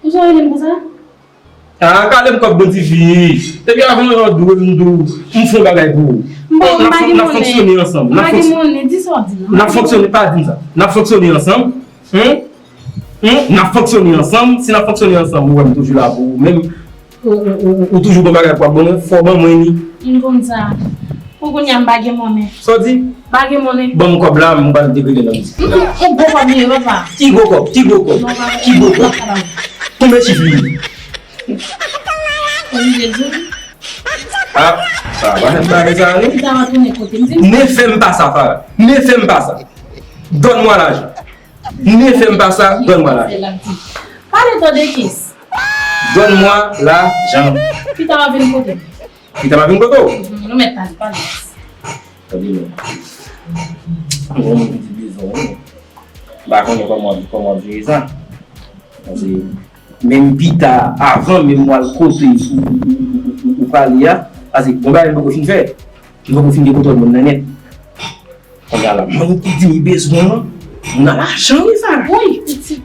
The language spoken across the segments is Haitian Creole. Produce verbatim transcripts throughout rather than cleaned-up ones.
Ou sa rele m konsa? Ah, kale m kòb bon tifi. Depi avan yon dwe m di w, m fè yon bagay pou ou. Bon, m pa gen monnen. N ap fonksyone ansanm. M pa gen monnen, di sa w di non. N ap fonksyone, pa di m sa. N ap fonksyone ansanm. Hum? Hum? N ap fonksyone ansanm. Si n ap fonksyone ansanm, ou wè m toujou la pou ou. Menm ou, ou, ou, ou toujou bon bagay pou ap ban mwen, fò ban mwen li. M konn sa. Pou kounye a m pa gen monnen. Sa w di? M pa gen monnen. Ban m kòb la, m pral degrede nan mizik. Mm, mm, yon gwo kòb li ye, papa. Ki gwo kòb? Ki gwo kòb? Non, papa. Ki gwo kòb? Konbyen chif li ye? Konbyen chif li ye? Ah, sa pa fè bagay sa, non. Li ta retounen kote m di. Ne fè m pa sa, Farah. Ne fè m pa sa. Donne-moi l'argent. Ne fè m pa sa, donne-moi l'argent. Pale tande kis. Donne-moi l'argent. Pita w ap vin kote m. Pita m ap vin kote w? Mhm, nou mèt pale, pale. Tande non. Yon moun ki di bezwen w. M pa konnen kòman, kòman w ap jere sa. Paske menm pita, avan menm w al kote ou, ou, ou, ou, ou pale a, paske gon bagay m poko fin fè. M poko fin gen kontwòl moun nan nèt. Kounye a la, moun ki di li bezwen an, moun nan lajan wi sa. Wi, pitit.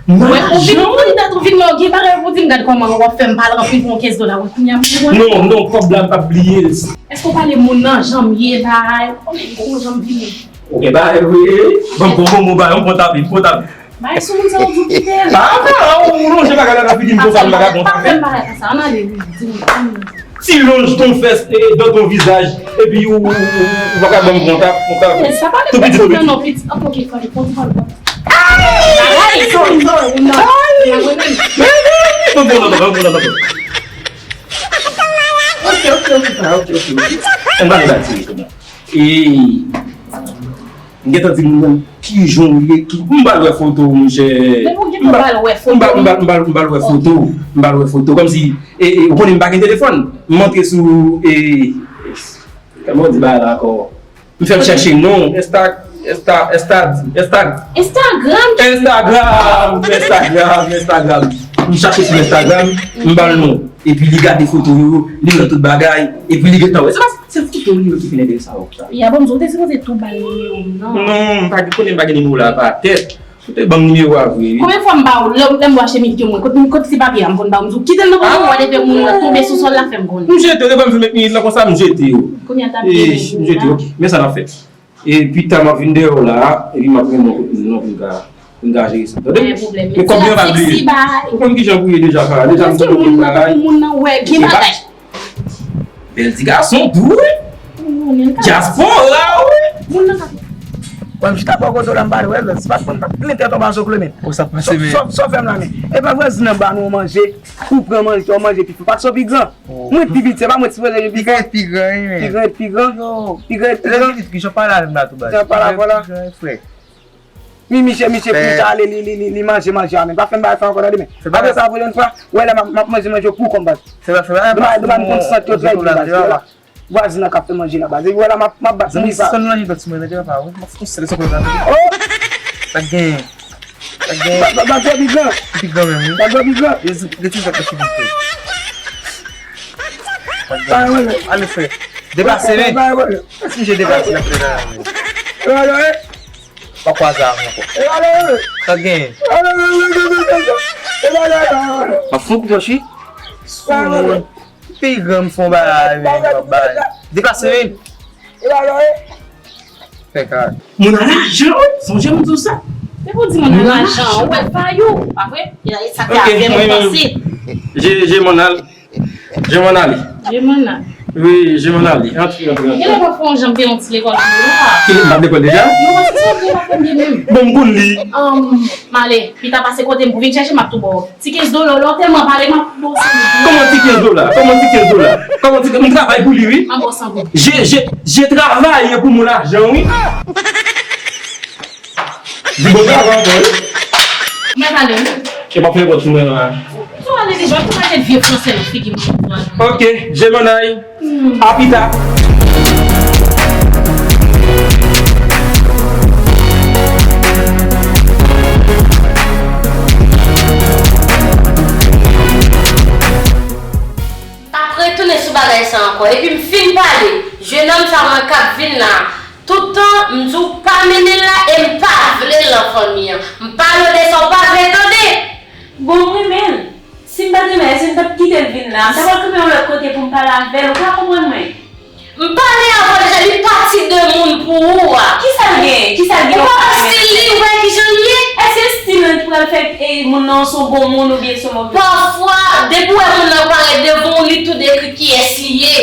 Moun nan lajan wi. Ou vin, ou vin, ou vin, gen bagay pou di m, gad kòman w ap fè m pale anpil pou yon kenz dola, wi, kounye a m konprann. Non, non, kòb la m p ap bliye l. Èske w pale moun nan jan m ye la? Kòman jan m vini? Ok, ba, wi, wi. Bon, bon, bon, bon, ba, yon pran tape, pran tape. Bay sou moun sa ou di w kite l. Ah, ah, ou lonje bagay la nan figi m konsa, m pa ka konn. Pa fè m bagay konsa, ann ale, wi, di m, di m. Ti lonj ton fès e dans ton visage, epi ou, ou, ou, ou pa ka ban m kontak, kontak. Sa pa tou piti, tou piti. Non, non, piti. Ok, fò li pran, fò li pran. Ay, sorry, sorry, non. Ay. Bon, bon, non, non, non, non. Ok, ok, ok, ok, ok, ok. On va repartir, justement. E m gentan di moun nan ki jan w ye, ki, m pral wè foto w, monchè. Depi w gentan pral wè foto m. M pral, m pral, m pral, m pral wè foto w, m pral wè foto w. Kòmsi, e, e, ou konnen m pa gen telefòn. M antre sou, e, kòman w di bagay la ankò? M fè m chèche non, Insta, Insta, Insta, Insta. Instagram. Instagram, Instagram, Instagram. M chache sou Instagram, m ba l non. Epi li gade foto yo, li wè tout bagay, epi li gentan wè. Se pa, se foto li yo ki fin enterese w konsa. Ya, bon, m di w te sipoze tou ba l nimewo m, non? Non, m pa gen, konnen m pa gen nimewo la pa tèt. Ou te ban m nimewo a vre, wi. Konbyen fwa m ba w, lè, lè m wache minit yo mwen, kote, kote ti papye a, m konn ba w, m di w, kite l nan pòch ou, w a depi moun nan tonbe sou sòl la, fè m konnen. M jete yo, depi m fin met minit lan konsa, m jete yo. Kounye a ta byen. M jete yo, ok. Men sa n ap fè. E pita m ap vin dèyè w la, epi m ap renmen w kote m nan pou n ka, pou n ka jere sa. Tande? Pa gen pwoblèm. Men kòb li an pa bliye. Ou konn kijan pou ye deja, Farah. Deja m tande moun nan, bagay. Moun nan wè gen bagay. Bèl ti gason, dou, wi. Dyaspora, wi. Moun nan ka. Mwen, m chita bò kote w la, m pa wè l, se pa t mwen, m pa t plen tèt anba zo Clement. Ou sa pase, men. Sa w fè m la, men. E pa vwazin nan ba nou manje, ou pran manje, ou manje pi fò. Pa t sa w pi gran. Mwen pi piti, se pa mwen ki sipoze gen pi gran. Pi gran, pi gran, wi, men. Pi gran, pi gran. Yo. Pi gran, pi gran. Lè pitit, ki jan pale avè m la tou baz. Jan pale avè w la. Pi gran, frè. Mi, misye, misye, pou sa ale, li, li, li, li manje manje a, men. Pa fè m bagay sa ankò, tande, men. Apre sa, pwochèn fwa, wè, lè m ap, m ap manje manje yo pou kòm baz. Fè pa, fè pa. Doma, doma, m konn sant yo trè byen, baz. Vwazin nan k ap fè manje la, baz. Epi wè la, m ap, m ap bat moun sa. Zanmi, si fè nou manje dòt sou mwen, tande, papa, wi. M ap fè yon sèl sòkòl la. Oh! Sa gen. Sa gen. Ba, ba, ba, pi gran. Pi gran menm, wi. Ba, ba, pi gran. Yo, yo, ti zòt nan figi, frè. Ale, frè. Deplase, men. Èske misye deplase nan frè la, men? Pa kwaze avè m ankò. Sa gen. M ap fon koup wi. Sou moun. Pi gran m fon bagay, men, m ap bay. Deplase, men. Fè kay. Moun an lajan, wi. Sonje m di w sa. Se pou di moun an lajan, ou wè pa yo, pa vre? Sa ki avè m panse. Je, je m'en aller. Je m'en aller. Je m'en aller. Wi, je m'en aller. Antre, antre, antre. Genlè w ap fè yon jan fè yon ti lekòl pou nou la. Ki, m ap lekòl deja? Non, paske sa w di m ap fè m byen menm. Bon, m konn li. Anm, m ale. Pita pase kote m pou vin chèche m ap tou ba w. Ti kenz dola, lè w tèlman pale, m ap ba w san goud. Kòman ti kenz dola? Kòman ti kenz dola? Kòman ti, m travay pou li, wi. M ap ba w san goud. Je, je, je travaye pou mon lajan, wi. Di bon travay ankò, wi. Mwen pale, wi. E pa fè vòt sou mwen la. Sou ale deja, ou pa gen vye franse nan figi m. Ok, je m'en aille. Hmm. A pita. M ap retounen sou bagay sa ankò. Epi m fin pale. Jenòm sa mwen k ap vin la. Tout tan, m di w pa mennen l la e m pa vle l nan fanmi an. M pale w de sa w pa vle tande. Bon, mwen, men, La, m ta pral kanpe yon lòt kote pou m pale avè l, ou ka konprann mwen? M pale avè l deja, li pati de moun pou ou a. Kisa l gen? Kisa l gen? Ou pa wè stil li, ou wè kijan l ye? Èske stil lan ki pral fè e, moun nan se yon bon moun oubyen se yon move moun? Pafwa, depi w wè moun nan parèt devan w, li tou dekri kiyès li ye.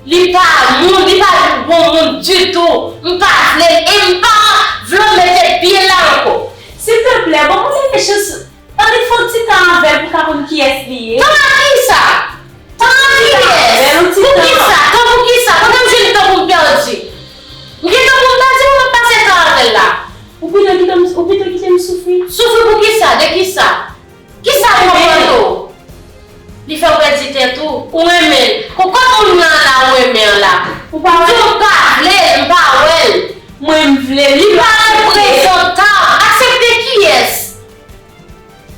Li pa moun, li pa bon moun ditou. M pa vle l e m pa vle w mete pye la ankò. Silteplè, ban mwen yon chans. Annik fè yon ti tan avè l pou w ka konn kiyès li ye. Tan a kisa? Tan a kiyès? Pou kisa? Tan pou kisa? Kote m jwenn tan pou m pèdi? M gen tan pou m pèdi, pou m ap pase tan avè l la. Ou pito kite m, ou pito kite m soufri. Soufri pou kisa? De kisa? Kisa l pran pran tou? Li fè w pèdi tèt ou? Ou renmen l. Kon kòm moun nan la ou renmen an la. Ou pa wè? Ou pa vle l, m pa wè l. Mwen m vle l. Li pa reprezantab. Aksepte kiyès?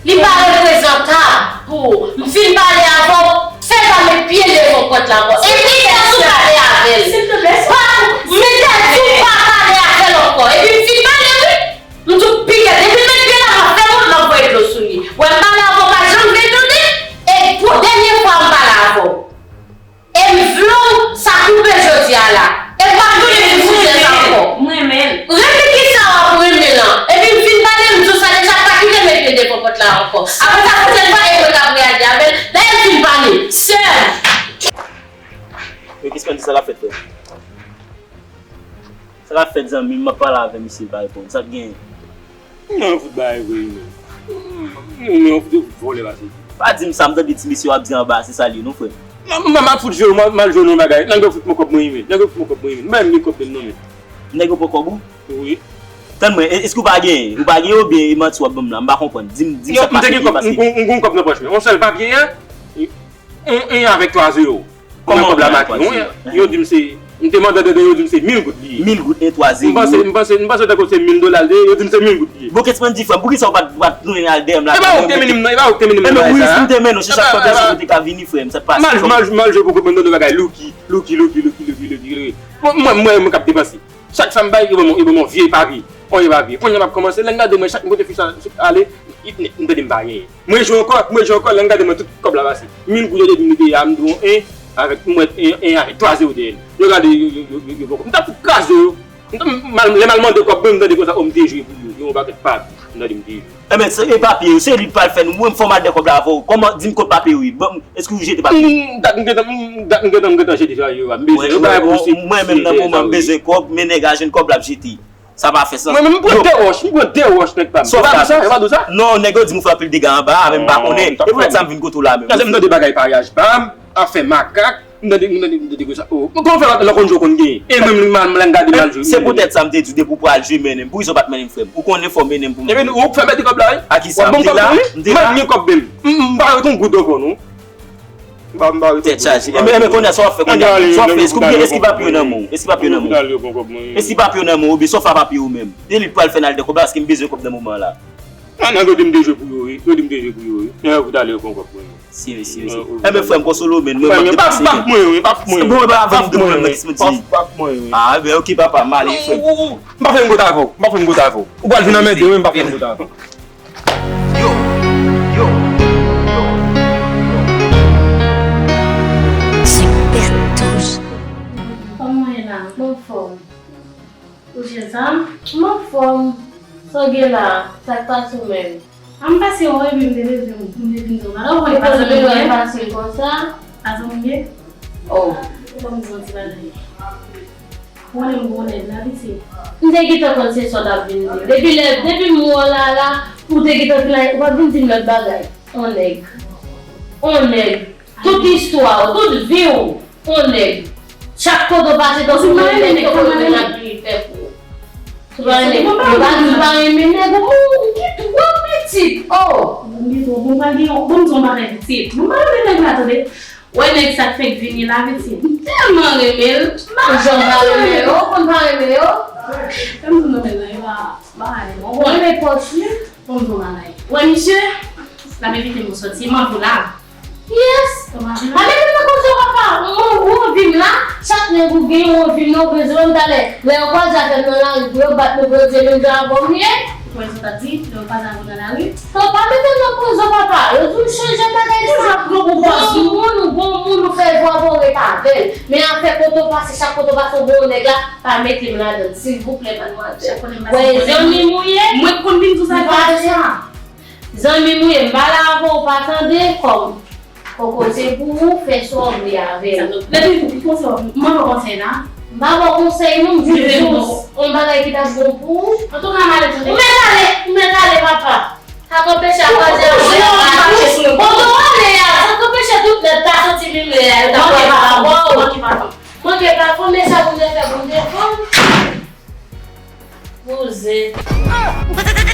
Li pa reprezantab pou ou. M fin pale avè w, fè l pa met pye l devan pòt la ankò. Epi tèt ou pale avè l. Silteplè, pa, mete tèt ou pa pale avè l ankò. Epi m fin pale, wi. M di w, piga, depi l met pye la, m ap fè wont, m ap voye dlo sou li. Wè, m pale avè w, pa janm vle tande. E pou dènye fwa m pale avè w. E m vle w sa koupe jodi a la. E m p ap tounen pou foutèz ankò. M renmen l. Renmen kisa w ap renmen l lan? Epi m fin pale, m di w sa deja, pa kite l met pye devan pòt la ankò. Apre sa, pwochèn fwa, e mwen k ap reyaji avè l. Dayè, m fin pale. Sè m! Yo, kisa l di sa l ap fè, frè? Sa k ap fèt, zanmi m? M ap pale avè misye, li pa reponn. Sa k genyen? M nan yon fout bagay vre wi, men. M nan yon fout vòlè pase. Pa di m sa, m tande ti mesye w ap di anba, se sa l ye non, frè m. M, m, m ap fout jwe, m, m al jwe nan yon bagay. Nèg yo fout mwen kòb mwen wi, men. Nèg yo fout mwen kòb mwen wi, men. M pa menm gen kòb menm non, men. Nèg yo pran kòb ou? Wi. Tann mwen, e, èske w pa genyen? Ou pa genyen oubyen e manti w ap ban m la? M pa konprann. Di m, di m sa k pase, m te gen kòb, m gon, m gon kòb nan pòch mwen. Yon sèl papye a, en, en avèk twa zewo. Kòman kòb la make? Wi, yo di m se, m te mande, yo di m se mil goud li ye. Mil goud, en twa zewo. M panse, m panse, m panse tankou se mil dola li te ye, yo di m se mil goud li ye. Bon, Kesman di frè m, poukisa w pa t, pa t tounen al dèyè m la? E pa ou k te mennen m nan, e pa ou k te mennen m nan bagay sa a. E men wi, m te mennen w, se chak fwa pèsonn ou te ka vini, frè m, sa k pase? M al, m al, m al jwe pou kòb mwen nan bagay Lucky, Lucky, Lucky. Mwen, mwen, mwen, mwen k ap depanse. Chak sa m bay, yo ban m, yo ban m yon vye papye. Yon vye papye. Kounye a m ap kòmanse, lè m gade mwen, chak kote fi sa ale, m tande m pa genyen. Mwen jwe ankò, mwen jwe ankò, lè m gade mwen tout kòb la pase. Mil goud yo te di m li te ye a, m di w en avèk, m wè en, en avèk twa zewo dèyè l. Yo gade, yo, yo, yo, yo, yo pran kòb. M t ap fout kraze yo. M t ap, m al, lè m al mande kòb mwen, m tande konsa, o, m te jwe pou yo. Yo yon pakèt papye, m tande m te jwe. Enben, se, e papye yo, se li k pral fè nou. Mwen, m fè w mal de kòb la avè w. Kòman, di m kot papye yo ye. Bon, èske ou jete papye yo? M, dat m gentan, m, dat m gentan, m gentan jete sa yo a. M bezwen yo, bagay pou se. Mwen menm, nan moman, m bezwen kòb, men nèg a jwenn kòb, l ap jete. Sa pa fè sans. Mwen menm, m pran de wòch, m pran de wòch, nèg pa m. Yo pa di w sa, yo pa di w sa? Non, nèg yo di m ou fè anpil dega anba a, men m pa konnen. E poutèt sa m vin kote w la menm. Gade m tande bagay paryaj pa m, afè makak, m tande, m tande, m tande konsa. O, kòman fè lòt la konn jwe w konn genyen? E mwen menm, m al, m al gade m al jwe. Se poutèt sa m te di w depi w pral jwe mennen m. Poukisa w pa t mennen m, frè m? Ou konnen fò w mennen m pou m. Ebyen, ou k fè mete kòb la, wi. A kisa? M te la, m te la. M pa gen kòb menm. M, m pa ret yon goud ankò, non. Tèt chaje. Enben, enben, kounye a, sa w ap fè? Kounye a, sa w ap fè? Èske w gen, èske papye yo nan men w? Èske papye yo nan men w? Èske papye yo nan men w? Oubyen sa w fè a papye yo menm? E li k pral fè n al de kòb la, paske m bezwen kòb nan moman an la. Nèg yo di m te jwe pou yo, wi. Yo di m te jwe pou yo, wi. Nèg yo fout ale yo pran kòb mwen. Sirye, sirye, sirye. Enben, frè m, konsole w, men mwen, m ap depanse. Pa fout mwen, wi, pa fout mwen, wi. Bon, e pa avè m de pwoblèm nan, kis mwen di. Pa fout mwen, wi. A, ben, oke, papa, m ale, frè m. M pa fè m kote avè w, m pa fè m kote avè w. Ou pral vin anmède, wi, m pa fè m kote avè w. Yo, yo, yo, yo. Se pèt toujou. Kòman w ye la? M anfòm. Ou jèn sa? M anfòm. Sa w gen la? Sa k pase w menm? A, m pase w epi m te bezwen w, m te vin di w, madam, ou pa sanble byen. Ou pase konsa? Pa sanble byen? Oh. Fò m di w yon ti bagay. Ou konnen m gon nèg la, pitit. M te gentan konn se sa w t ap vin di. Depi lè, depi m wè w la, la, ou te gentan fin la, ou pa t vin di m lòt bagay. On nèg. On nèg. Tout istwa w, tout vi w, on nèg. Chak kote w pase, tankou yon nèg, kòman nèg ap vin fè pou ou. Ou pa renmen, ou pa di w pa renmen nèg, ou, ou gen twòp pitit. Oh! Ou gen twòp, ou pa gen, bon, m di w yon bagay, pitit. Bon, m pa renmen nèg la, tande. Wè nèg sa k fenk vini la, pitit. M tèlman renmen l. Jan m pa renmen yo, konn pa renmen yo. Fè m di w nan men l la, yo pa, pa ale, bon, bon. Renmen pòch li. Bon, bon, bagay. Wè, misye, l ap envite m sòti, m anvi w la. Yes. Pa mete m nan koze w, papa. Ou, ou anvi m la. Chak nèg ou gen, ou anvi m nan, ou bezwen m talè. Lè yo kwaze avè m nan lari, pou yo bat nou, pou yo di, "Ebyen, m te avè w, m ye." Ou kwè sa w t ap di, lè yo kwaze avè w nan lari? Non, pa mete m nan koze w, papa. Yo di w chanje bagay sa. Ou ap pran pou pòz ou. Bon, bon, Bèl. Men afè kote w pase, chak kote w pase, w gen yon nèg la, pa mete m ladan l, silvouplè, madmwazèl. Wè, zanmi m ou ye? Mwen konn vin sou sa. Zanmi m ou ye, m pale avè w, pa tande, kòm. Kòkòt se pou ou fè sa w vle avè l. Depi ou konsa, mwen pa konsèy la. M pa ba w konsèy non, m di w jis yon bagay ki t ap bon pou ou. Antouka, m ale tande. Ou mèt ale, ou mèt ale, papa. Sa k anpeche a kwaze avè w. Kote w ale a, sa k anpeche tout lè ta santi menm lè a, yo ta kwaze avè w. Manke pa fon, men sa pou m te fè pou m te fon. Kouzen.